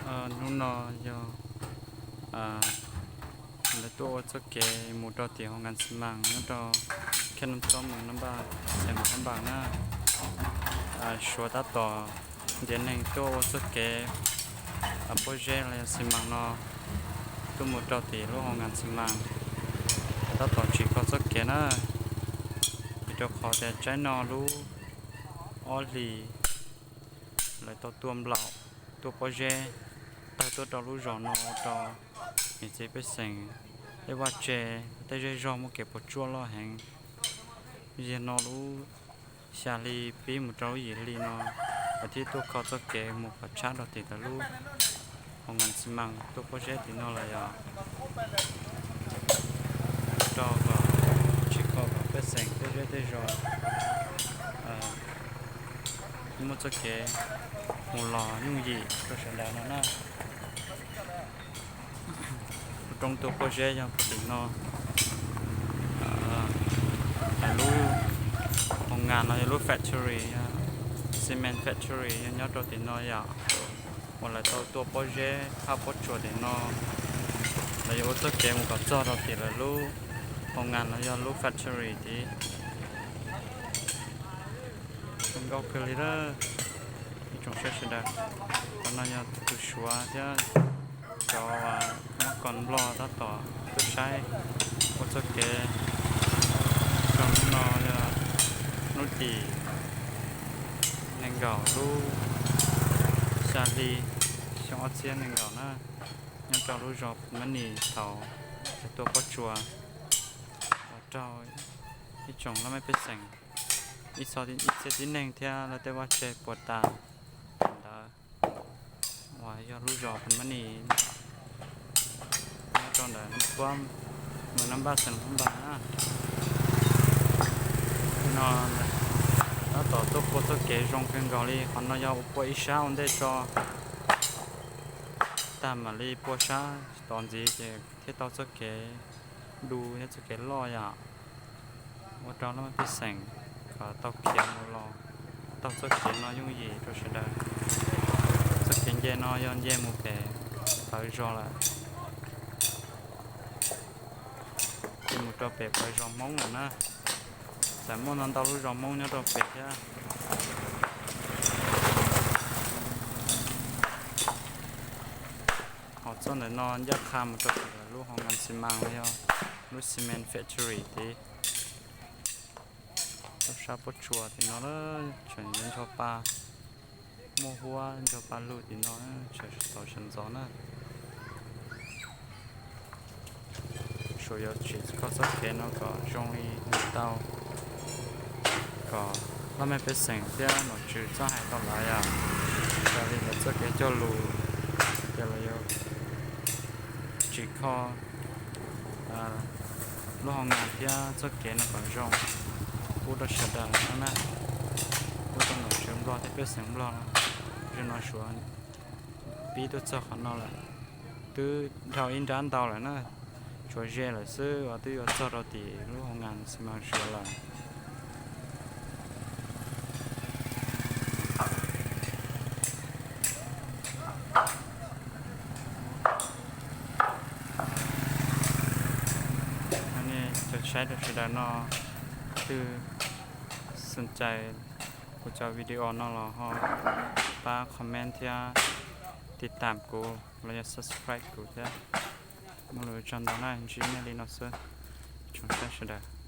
Hnub no yog lawv tuaj ua txoj kev mus rau tim hoo nkas xi mas nyob rau khej noj txob mus nab npaj, xeem nab npaj na. Suav tab tom ntiav neeg tuaj ua txoj kev pob zeb los yog xi mas no tuaj mus rau tim lub hoo nkas xi mas, tab tom tsim kho txoj kev na, vim rau qhov tias tsaib no lub ob hlis lawv tau tuaj nplaum, tuaj pob zeb tawg tuaj rau lub zos no rau niam txiv pej xeem tej vaj tse, tej zej zog muaj kev puas tsuaj loj heev. Yog no lub xya hli pib mus rau lub yim hli no lawv thiaj tuaj kho txoj kev mus kom tshab rau tim lawv lub hoo nkas xi mas tuaj pob zeb tim no lawm yom. Rau kom tsim kho kom pej xeem tej zej tej zos muaj txoj kev mus los yooj yim rau sawv daws no na. Lub roob tuaj pob zeb yog tim no, lub hoo nkas no yog lub factory, cement factory yog nyob rau tim no yom, uas lawv tau tuaj pob zeb hab pob tsuas tim no. Lawv yuav ua txoj kev mus kom txog rau tim lawv lub hoo nkas no yog lub factory tid. Zoo nkauj kawg li lawm ib tsoom saib sawv daws. Qhov no yog tus suav thiab cov muab kos nplog tab tom tuaj saib ua txoj kev. Rau hnub no yog hnub tim nees nkaum lub xya hli xyoo ob txhiab nees nkaum na, nyob rau lub zos Phu Mab Nis thaum lawv tuaj pob tsuas ua raug ib tsoom laj mej pej xeem, ib txhia tib neeg thiab lawv tej vaj tse puas tas ntawd, uas yog lub zos Phu Mab Nis nyob rau ntawm Nab Puab, mus Nab Npaj xeem Nab Npaj na. No tab tom tuaj pua txoj kev zoo kawg nkaus li. Qhov no yog ua pua ib sab ua ntej tso, tag mam li pua sab tod ntxiv ces thiaj tau txoj kev du thiab txoj kev loj yom. Ua rau laj mej pej xeem kom tau khiav mus los taug txoj kev no yooj yim rau sawv daws. Txoj kev nce no yog nce mus pem plawv zos lawm, ces mus rau pem plawv zos Hmoob lawm na. Txawm muaj ntau ntau lub zos Hmoob nyob rau pem thiab. Hos txoj ntawm no ncaj qha mus rau pem lub hoo nkas xi mas los yog lub cement factory tid. Lub sab pob tsuas tim no tseem yuav ncho pa, muaj huab ncho pa lug tim no, tseem tau sawv ntxov na. Suav yuav tsim kho txoj kev no kom zoo li mus tau, kom laj mej pej xeem thiab nom tswv txhob hais tau lawv yom. Raws li lawv txoj kev cog lus, ces lawv yuav tsim kho lub hoo nkas thiab txoj kev no kom zoo pub rau sawv daws no na, pub rau nom tswv Nplog thiab pej xeem Nplog no. Zaum no Suav pib tuaj txog qhov no lawm, twb dhau ib nrab ntau lawm na, tshuav ze lawm xwb uas twb yuav txog rau tim lub hoo nkas xi mas Suav lawm. Nej cov saib rau sawv daws no, twg xom cai kuv cov video no los ho pab comment thiab tiv tam kuv los yog subscribe kuv thiab. Muaj lus tsaug ntau na, ntsib nej li no xwb, tsoom saib sawv daws.